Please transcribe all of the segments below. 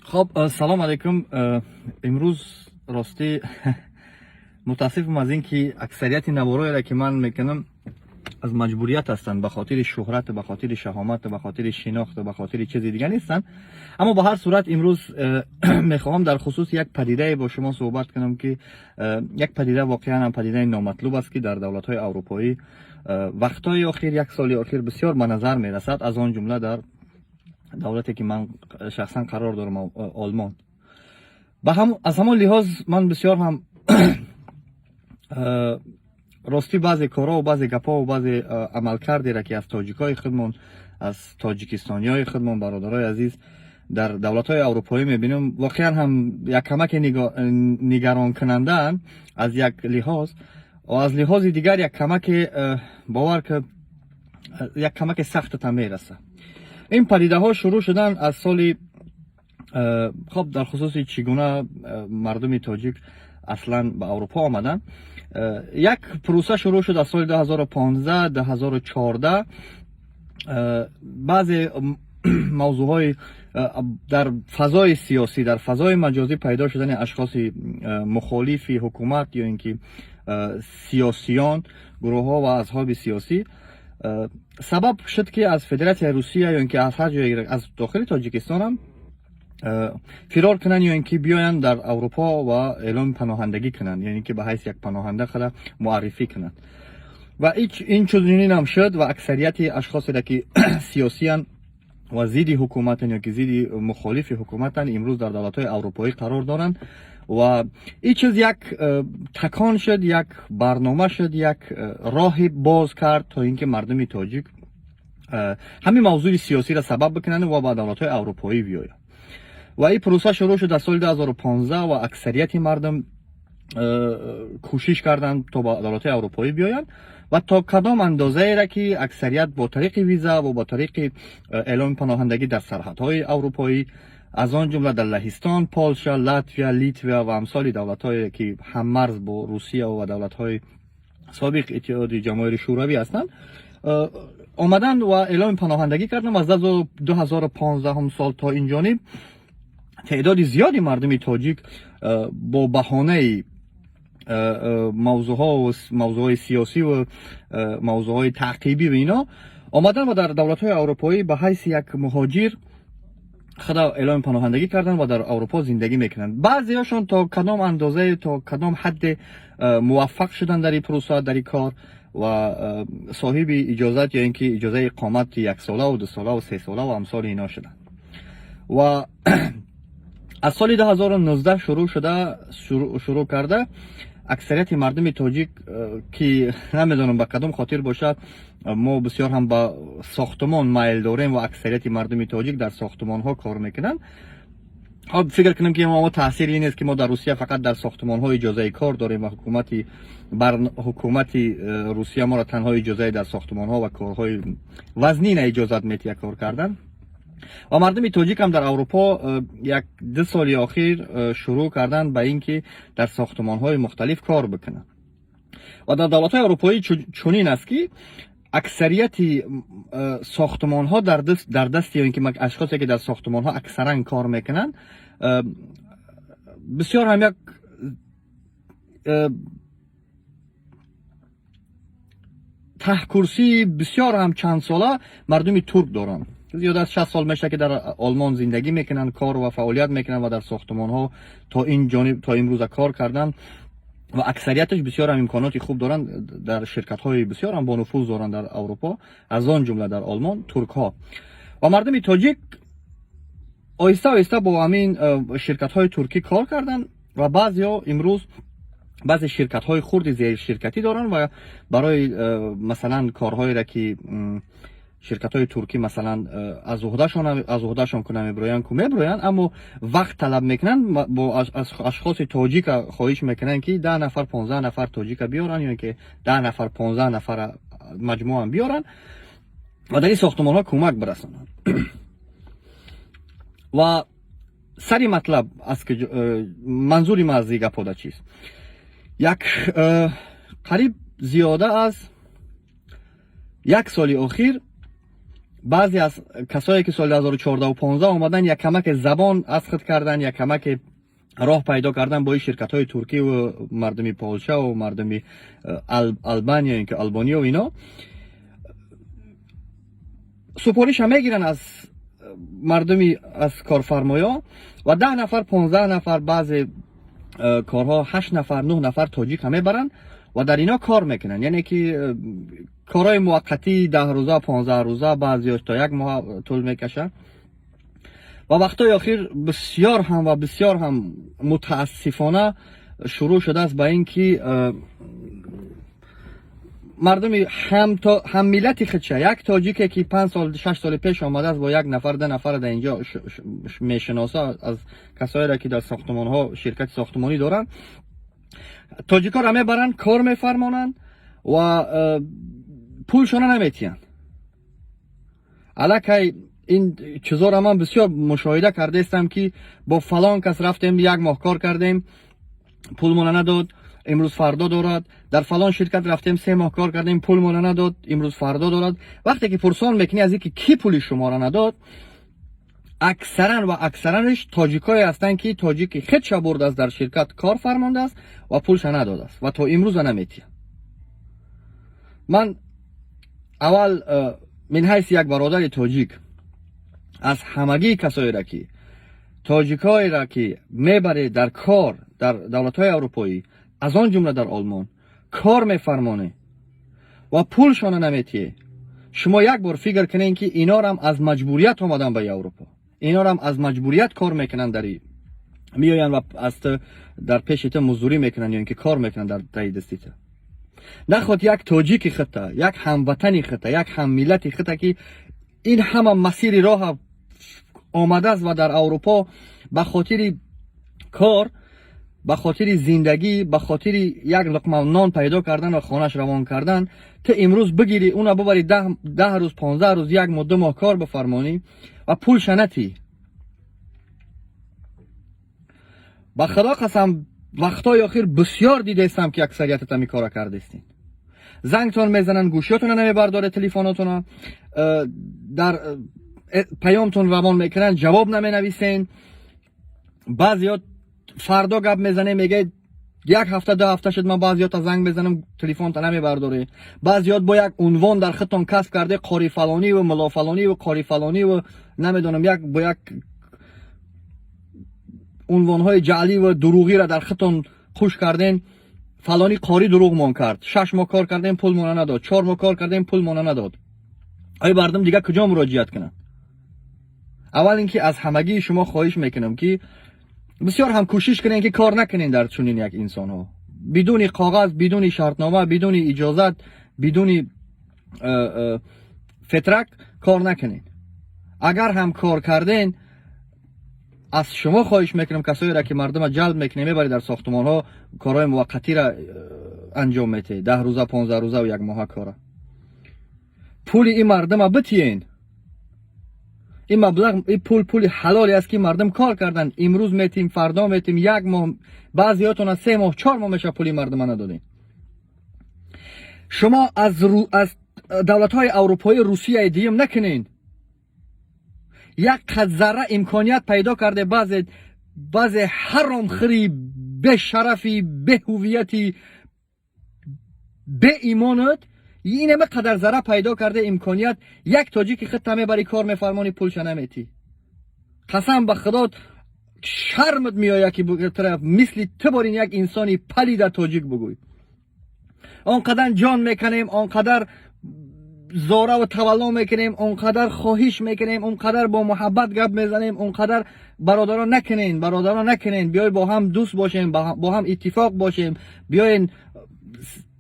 Хоб, салом алейкум. Имрӯз ростӣ мутаассифам аз ин ки аксарияти наворое, ки ман мекунам, аз маҷбурият ҳастанд, ба хотири шӯҳрат, ба хотири шаҳомат, ба хотири шинохт, ба хотири чизи дига нестанд. Аммо ба ҳар сурат имрӯз мехоҳам дар хусуси як падидае бо шумо суҳбат кунам, ки як падида, воқеан ҳам падидаи номатлуб аст, ки дар давлатҳои аврупоӣ вақтҳои охир, як соли охир бисёр ба назар мерасад, аз он ҷумла дар давлате, ки ман шахсан қарор дорам, Олмон. Аз ҳамон лиҳоз ман бисёр ҳам ростӣ баъзе корҳо, баъзе гапҳо, баъзе амалкардеро, ки аз тоҷикҳои худмон, аз тоҷикистониҳои худмон, бародарои азиз, дар давлатҳои аврупоӣ мебинам, воқеан ҳам як камаке нигаронкунандаанд аз як лиҳоз ва аз лиҳози дигар як камаке, бовар ки, як камаке сахтатан мерасад. Ин падидаҳо шурӯъ шуданд аз соли, хоб, дар хусуси чӣ гуна мардуми тоҷик аслан ба Аврупо омаданд. Як пруса шурӯъ шуд аз соли 2015, 2014. Баъзе мавзӯъҳои дар фазои сиёсӣ, дар фазои маҷозӣ пайдо шудани ашхоси мухолифи ҳукумат ё ин ки сиёсиён, гурӯҳҳо ва аҳзоби сиёсӣ сабаб шуд, ки аз Федератсияи Русия ё ин ки аз ҳар ҷое аз дохили Тоҷикистонам фирор кунанд ё ин ки биёянд дар Аврупо ва эъломи паноҳандагӣ кунанд, ё ин ки ба ҳайси як паноҳанда худа муаррифӣ кунанд. Ва ин чунинам шуд ва аксарияти ашхосеро, ки сиёсиянд ва зидди ҳукуматанд ё ки зидди мухолифи ҳукуматанд, имрӯз дар давлатҳои аврупоӣ қарор доранд. Ва ин чиз як такон шуд, як барнома шуд, як роҳи боз кард, то ин ки мардуми тоҷик ҳамин мавзӯи сиёсиро сабаб бикунанд ва ба давлатҳои аврупоӣ биёянд. Ва ин пруса шурӯъ шуд аз соли 2015 ва аксарияти мардум кӯшиш карданд, то ба давлатҳои аврупоӣ биёянд ва то кадом андозаеро, ки аксарият бо тариқи виза ва бо тариқи эъломи паноҳандагӣ дар сарҳадҳои аврупоӣ, аз он ҷумла дар Лаҳистон, Полша, Латвия, Литвия ва амсоли давлатҳое, ки ҳаммарз бо Русия ва давлатҳои собиқ Иттиҳоди Ҷамоҳири Шӯравӣ ҳастанд, омаданд ва эъломи паноҳандагӣ карданд. Ва аз 2015 сол то ин ҷониб теъдоди зиёди мардуми тоҷик бо баҳонаи мавзӯъҳо, мавзӯъҳои сиёсӣ ва мавзӯъҳои таъқибӣ ва ино омаданд ва дар давлатҳои аврупоӣ ба ҳайси як муҳоҷир худа эъломи паноҳандагӣ карданд ва дар Аврупо зиндагӣ мекунанд. Баъзеҳошон то кадом андозае, то кадом ҳадде муваффақ шуданд дар ин пруса, дар ин кор ва соҳиби иҷозат ё ин ки иҷозаи иқомати яксолаву дусолаву сесола ва амсоли ино шуданд. Ва аз соли 2019 шурӯъ шуда, шурӯъ карда, аксарияти мардуми тоҷик, ки намедонам ба кадом хотир бошад, мо бисёр ҳам ба сохтумон майл дорем ва аксарияти мардуми тоҷик дар сохтумонҳо кор мекунанд. Хоб, фикр кунем, ки мо таъсири ин нест, ки мо дар Русия фақат дар сохтумонҳо иҷозаи кор дорем ва ҳукумати Русия моро танҳо иҷозаи дар сохтумонҳо ва корҳои вазнина иҷозат метиҳад кор кардан. Ва мардуми тоҷик ҳам дар Аврупо як ду соли охир шурӯъ карданд ба ин ки дар сохтумонҳои мухталиф кор бикунанд. Ва дар давлатҳои аврупоӣ чунин аст, ки аксарияти сохтумонҳо дар дасти ё ин ки ашхосе, ки дар сохтумонҳо аксаран кор мекунанд, бисёр ҳам як таҳкурсии бисёр ҳам чандсола мардуми турк доранд. Зиёда аз 60 сол мешавад, ки дар Олмон зиндагӣ мекунанд, кор ва фаъолият мекунанд ва дар сохтумонҳо то ин ҷониб, то имрӯза кор карданд ва аксарияташ бисёр ҳам имконоти хуб доранд, дар ширкатҳои бисёр ҳам бонуфуз доранд дар Аврупо, аз он ҷумла дар Олмон, туркҳо. Ва мардуми тоҷик оҳиста оҳиста бо ҳамин ширкатҳои туркӣ кор карданд ва баъзеҳо имрӯз баъзе ширкатҳои хурди зерширкатӣ доранд ва барои масалан корҳоеро, ки ширкатҳои туркӣ масалан аз уҳдашон куна мебироянд, ку мебироянд, аммо вақт талаб мекунанд, бо ашхоси тоҷика хоҳиш мекунанд, ки 10 нафар, 15 нафар тоҷика биёранд ё ин ки 10 нафар, 15 нафара маҷмӯан биёранд ва дар ин сохтумонҳо кӯмак бирасонанд. Ва сари матлаб аз манзури ман аз ин гапҳода чист? Як қариб зиёда аз як соли охир Баъзе аз касое ки соли 2014 15 омадан, як камаке забон аз худ кардан, як камаке роҳ пайдо кардан бо ин ширкатҳои туркӣ ва мардуми Полша ва мардуми Албания, ин ки Албония ва ино супориша мегиранд аз мардуми, аз корфармоё ва 10 нафар, 15 нафар, баъзе корҳо ҳашт нафар, нӯҳ нафар тоҷика мебаранд ва дар ино кор мекунанд. Яъне ки корҳои муваққатӣ, 10 рӯза, 15 рӯза, баъзеёш то як моҳ тӯл мекашад. Ва вақтҳои охир бисёр ҳам ва бисёр ҳам мутаассифона шурӯъ шудааст ба ин ки мардуми ҳаммиллати худша, як тоҷике ки 5 сол, 6 соли пеш омадааст, бо як нафар, ду нафар дар инҷо мешиноса, аз касоеро ки дар сохтмонҳо, ширкати сохтмонӣ доранд, тоҷикоро мебаранд, кор мефармонанд ва пулшона наметиҳанд. Аллакай ин чизоро ман бисёр мушоҳида кардаистам, ки бо фалон кас рафтем, як моҳ кор кардем, пулмона надод, имрӯз фардо дорад. Дар фалон ширкат рафтем, 3 моҳ кор кардем, пулмона надод, имрӯз фардо дорад. Вақте ки пурсон мекунӣ аз ин ки кӣ пули шуморо надод, аксаран ва аксаранаш тоҷикое ҳастанд, ки тоҷики худша бурдааст, дар ширкат кор фармондааст ва пулша надодааст ва то имрӯза наметиҳад. Ман аввал мин ҳайси як бародари тоҷик аз ҳамагии касоеро ки тоҷикоеро ки мебаред дар кор дар давлатҳои аврупоӣ, аз он ҷумла дар Олмон, кор мефармонед ва пулшона наметиҳед, шумо як бор фикр кунед, ки инорам аз маҷбурият омадан ба Европо, инорам аз маҷбурият кор мекунанд, дар меоянд ва аз ту дар пеши ту муздурӣ мекунанд ё ин ки кор мекунанд дар таи дасти ту. Наход як тоҷики худта, як ҳамватани худта, як ҳаммиллати худта, ки ин ҳама масири роҳа омадааст ва дар Аврупо ба хотири кор, ба хотири зиндагӣ, ба хотири як луқма нон пайдо кардан ва хонаш равон кардан, ту имрӯз бигирӣ, уна бубарӣ, 10 рӯз, 15 рӯз, як моҳ, 2 моҳ кор бифармонӣ ва пулша натӣ. Ба Худо қасам, вақтҳои охир бисёр дидаистам, ки аксариятат ин кора кардастин. Зангтон мезананд, гӯшиётона намебардоред, телефонотона дар паёмтон равон мекунанд, ҷавоб наменависен. Баъзеҳо фардо гап мезанем, мегӯяд, як ҳафта, 2 ҳафта шуд, ман баъзеҳота занг мезанам, телефонта намебардорӣ. Баъзеҳот бо як унвон дар худтон касб карде, қори фалониву мулло фалониву қори фалониву намедонам, як бо як унвонҳои ҷаъливу дурӯғиро дар худтон хуш карден. Фалони қорӣ дурӯғмон кард, 6 моҳ кор кардем, пул мона надод, 4 моҳ кор кардем, пул мона надод. Ай мардум дигар куҷо муроҷиат кунанд? Аввал ин ки аз ҳамагии шумо хоҳиш мекунам, ки бисёр ҳам кӯшиш кунем, ки кор накунем дар чунин як инсонҳо, бидуни коғаз, бидуни шартнома, бидуни иҷозат, бидуни Vertrag кор накунед. Агар ҳам кор карден, аз шумо хоҳиш мекунам, касоеро ки мардума ҷалб мекунед, мебаред, дар сохтмонҳо корҳои муваққатиро анҷом метиҳед, 10 рӯза, 15 рӯза ва як моҳа кора, пули ин мардума битиен. Ин маблағ, ин пул пули ҳалоле аст, ки мардум кор карданд. Имрӯз метим, фардо метим, як моҳ, баъзеҳотона 3 моҳ, 4 моҳ мешавад, пули мардума надодем. Шумо аз давлатҳои аврупоӣ Русияи дуюм накунед. Як қад зарра имконият пайдо карде, баъзе ҳаромхӯри, бешарафи, беҳуввияти, беимонат инама қадар зарра пайдо карде имконият, як тоҷики худта мебарӣ, кор мефармонӣ, пулша наметӣ. Қасам ба Худо, шармат меояд, ки мисли ту борин як инсони палида тоҷик бугӯй. Он қадар ҷон мекунем, он қадар зораву тавалло мекунем, он қадар хоҳиш мекунем, он қадар бо муҳаббат гап мезанем, он қадар бародарон, накунен, бародарон, накунен, биёй бо ҳам дӯст бошем, бо ҳам иттифоқ бошем, биёен,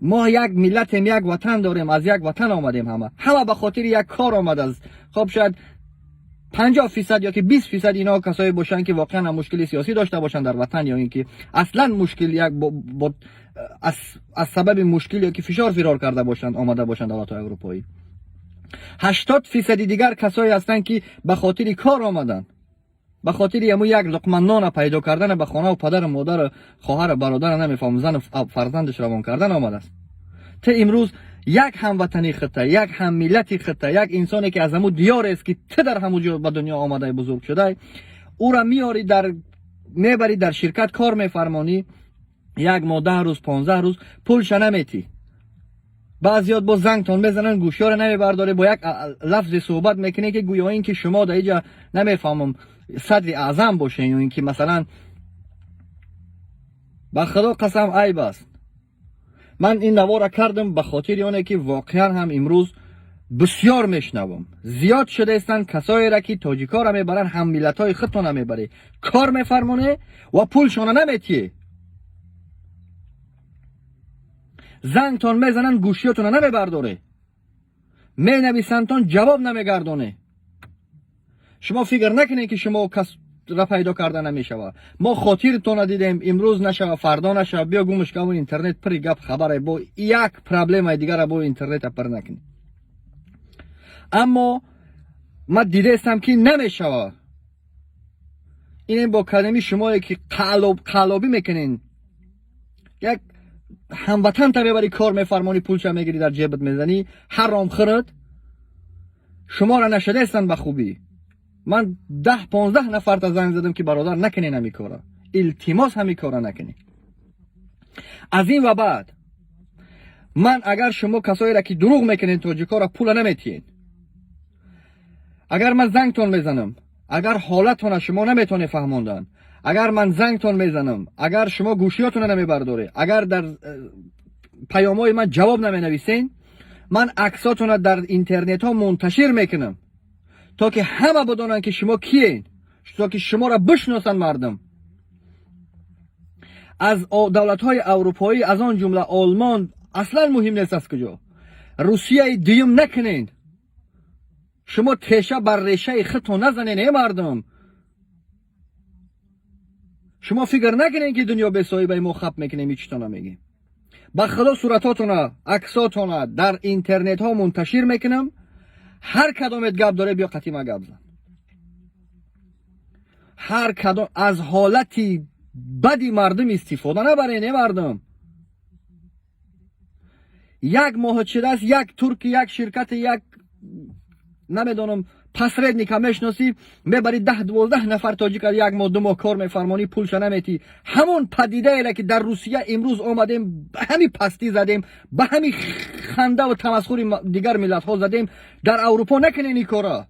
мо як миллатем, як ватан дорем, аз як ватан омадем, ҳама ба хотири як кор омадааст. Хоб, шояд 50% ё ки 20% ино касое бошанд, ки воқеан ҳам мушкили сиёсӣ дошта бошанд дар ватан ё ин ки аслан мушкил як аз сабаби мушкил ё ки фишор фирор карда бошанд, омада бошанд давлатҳои аврупоӣ. 80 фисади дигар касое ҳастанд, ки ба хотири кор омаданд, ба хотири ҳамун як луқма нона пайдо кардана, ба хонаву падару модару хоҳару бародара, намефаҳмам, зану фарзандаш равон кардан омадааст. Ту имрӯз як ҳамватани худта, як ҳаммиллати худта, як инсоне ки аз ҳамун диёрест ки ту дар ҳамун ҷо ба дунё омадай, бузург шудай, ӯра меорӣ, дар мебарӣ, дар ширкат кор мефармонӣ, як моҳ, 10 рӯз, 15 рӯз пулша наметӣ. Баъзиёт бо зангтон мезананд, гӯшиёро намебардорӣ, бо як лафзе суҳбат мекунӣ ки гӯё ин ки шумо дар иҷа намефаҳмам садри аъзам бошед ё ин ки масалан. Ба Худо қасам, айб аст. Ман ин навора кардам ба хотири оне ки воқеан ҳам имрӯз бисёр мешнавам, зиёд шудаистанд касоеро ки тоҷикоро мебаранд, ҳам миллатҳои худтона мебарӣ, кор мефармонӣ ва пулшона наметиҳӣ. Зангтон мезананд, гӯшиётона намебардорӣ, менависандтон, ҷавоб намегардонӣ. Шумо фикр накунед ки шумо кас ра пайдо карда намешавад. Мо хотиртона дидем, имрӯз нашава, фардо нашава, биё гумш кавун. Интернет пури гап хабаре, бо як проблемаи дигара бо интернета пур накунӣ. Аммо ман дидаистам ки намешавад. Инем бо калими шумое ки қалобӣ мекунен, як ҳамватанта мебарӣ, кор мефармонӣ, пулша мегирӣ, дар ҷебат мезанӣ, ҳаром хӯрд. Шуморо нашудаистанд ба хубӣ. Ман 10-15 нафарта занг задам ки бародар, накунен ҳами кора, илтимос, ҳами кора накунед. Аз ин ва баъд ман агар шумо касоеро ки дурӯғ мекунед, тоҷикоро пула наметиҳед, агар ман зангтон мезанам, агар ҳолатона шумо наметонед фаҳмондан, агар ман зангтон мезанам, агар шумо гӯшиётона намебардоред, агар дар паёмҳои ман ҷавоб наменависен, ман аксотона дар интернетҳо мунташир мекунам, то ки ҳама бидонанд ки шумо киен, то ки шуморо бишносанд мардум. Аз давлатҳои аврупоӣ, аз он ҷумла Олмон, аслан муҳим нест аз куҷо, Русияи дуюм накунед. Шумо теша бар решаи худтон назанед, э мардум. Шумо фикр накунед ки дунё бесоҳибаи мо хап мекунем, ҳечто намегем. Ба Худо, суратҳотона, аксотона дар интернетҳо мунташир мекунам. Ҳар кадомет гап доре, биё қатима гап зан. Ҳар кадом аз ҳолати бади мардум истифода набарен, э мардум. Як моҳ шудааст, як турки, як ширкати, як намедонам посредника мешиносӣ, мебарӣ, 10-12 нафар тоҷика як моҳ, 2 моҳ кор мефармонӣ, пулша наметӣ. Ҳамон падидаере ки дар Русия имрӯз омадем, ба ҳами пастӣ задем, ба ҳами хандаву тамасхури дигар миллатҳо задем, дар Аврупо накунен ин кора.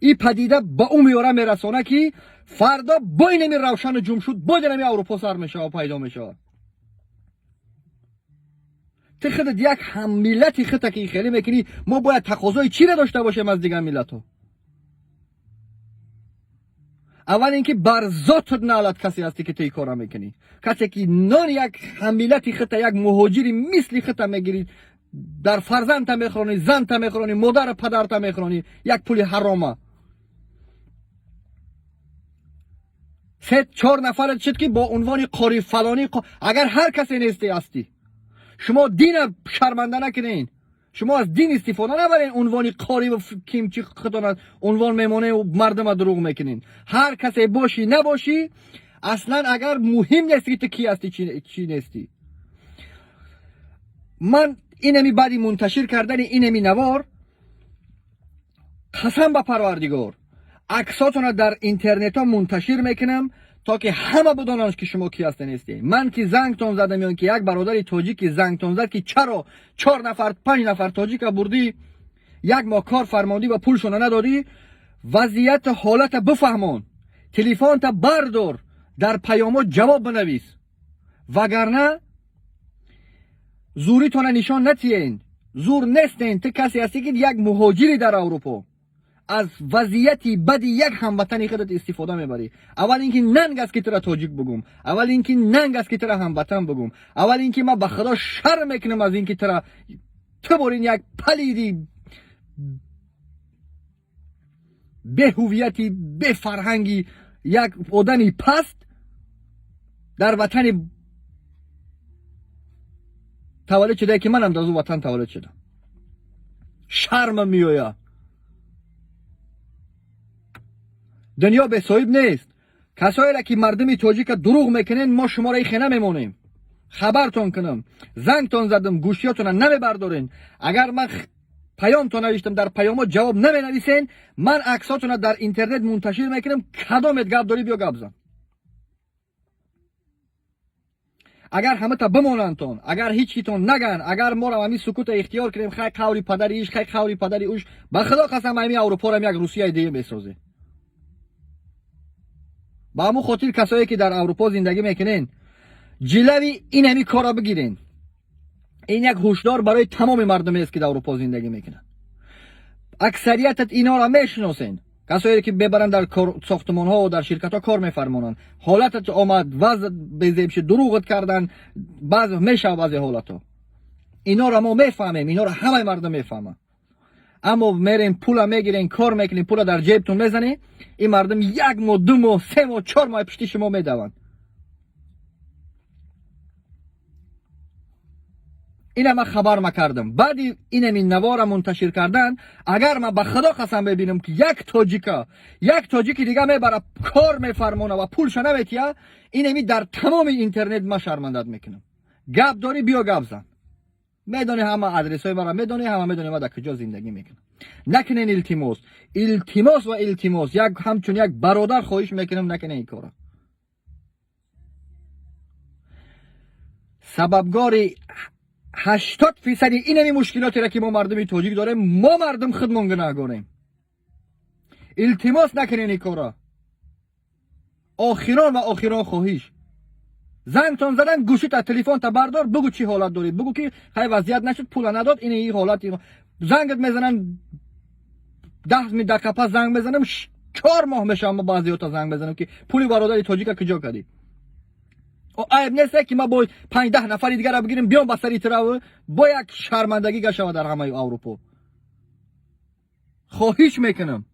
Ин падида ба ӯ меёра мерасона ки фардо бо инами Равшану Ҷумшуд, бо инами Аврупо сар мешавад, пайдо мешавад. Ту худат як ҳаммиллати худта ки хеле мекунӣ, мо бояд тақозои чиро дошта бошем аз дигар миллатҳо? Аввал ин ки бар зотат наълат, касе ҳастӣ ки ту ин кора мекунӣ, касе ки нони як ҳаммиллати худта, як муҳоҷири мисли худта мегирӣ, дар фарзандта мехӯронӣ, занта мехӯронӣ, модару падарта мехӯронӣ, як пули ҳарома. Се чор нафарат шуд ки бо унвони қори фалонӣ, агар ҳар касе нестӣ ҳастӣ. Шумо дина шарманда накунед, шумо аз дин истифода набаред, унвони қори кимчи худона унвон мемонед, мардума дурӯғ мекунед. Ҳар касе бошӣ набошӣ, аслан агар муҳим нест ки ту кӣ ҳастӣ, чӣ нестӣ. Ман инами баъди мунташир кардани инами навор, қасам ба Парвардигор, аксотона дар интернетҳо мунташир мекунам, то ки ҳама бидонанд ки шумо кӣ ҳаста нестӣ. Ман ки зангтон задам ё ки як бародари тоҷики зангтон зад ки чаро чор нафар, панҷ нафар тоҷика бурдӣ, як моҳ кор фармондӣ ва пулшона надодӣ, вазъияти ҳолата бифаҳмон, телефонта бардор, дар паёмот ҷавоб бинавис, вагарна зӯритона нишон натиҳен. Зур нестен. Ту касе ҳастӣ ки як муҳоҷири дар Аврупо аз вазъияти бади як ҳамватани худат истифода мебарӣ. Аввал ин ки нанг аст ки тура тоҷик бугум, аввал ин ки нанг аст ки тура ҳамватан бугум, аввал ин ки ман ба Худо шарм мекунам аз ин ки тура ту борин як палиди беҳувияти, бефарҳанги, як одами паст дар ватани таваллуд шудае ки манам дар ӯ ватан таваллуд шудам. Шармам меояд. Дунё бесоҳиб нест. Касоеро ки мардуми тоҷика дурӯғ мекунен, мо шуморо ихе намемонем. Хабартон кунам, зангтон задам, гӯшиётона намебардорен. Агар ман паёмтон навиштам, дар паёмҳо ҷавоб наменависен, ман аксотона дар интернет мунташир мекунам. Кадомет гап дорӣ, биё гап зан. Агар ҳамата бимонандтон, агар ҳеҷ китон наган, агар моро ҳамин сукута ихтиёр кунем, хай қаври падари иш, хай қаври падари уш, ба худо қасам, ҳамин Аврупорам як Русияи дигар месозем. Ба ҳамун хотир, касое ки дар Аврупо зиндагӣ мекунен, ҷилави ин ҳами корро бигирен. Ин як ҳушдор барои тамоми мардумест, ки дар Аврупо зиндагӣ мекунанд. Аксариятат инҳоро мешиносен, касое ки мебаранд, дар сохтмонҳо ва дар ширкатҳо кор мефармонанд. Ҳолатат омад, вазъат безеб шуд, дурӯғат кардан, баъзе мешава, баъзе ҳолатҳо. Инҳоро мо мефаҳмем, инҳоро ҳамаи мардум мефаҳманд. Аммо мерем, пула мегирен, кор мекунем, пула дар ҷебтон мезанем, ин мардум як моҳ, 2 моҳ, 3 моҳ, 4 моҳ пишти шумо медаванд. Ина ман хабар макардам. Баъди инами навора мунташир кардан, агар ман, ба худо қасам, бибинам, ки як тоҷика, як тоҷики дига мебара, кор мефармона ва пулша наметия, инами дар тамоми интернет ман шармандат мекунам. Гап дорӣ, биё гап зан. Медонӣ, ҳама адресҳои маро медонӣ, ҳама медонӣ ман дар куҷо зиндагӣ мекунам. Накунен, илтимос, илтимос ва илтимос, як ҳамчун як бародар хоҳиш мекунам, накунен ин кора. Сабабгори 80 фисади инами мушкилотеро, ки мо мардуми тоҷик дорем, мо мардум худмон гунаҳгорем. Илтимос, накунен ин кора. Охирон ва охирон хоҳиш: зангтон задан, гӯшита, телефонта бардор, бугӯ чӣ ҳолат дорӣ, бугӯ ки хай, вазъият нашуд, пула надод, ин ин ҳолат. Зангат мезананд, 10 дақиқа пас занг мезанам, 4 моҳ мешавам, ма баъзеёта занг мезанам, ки пули бародари тоҷика куҷо кардӣ? Айб несте, ки ма бо 5-10 нафари дигара бигирем, биём ба сари тирав, бо як шармандагӣ гашава дар ҳамаи Аврупо. Хоҳиш мекунам.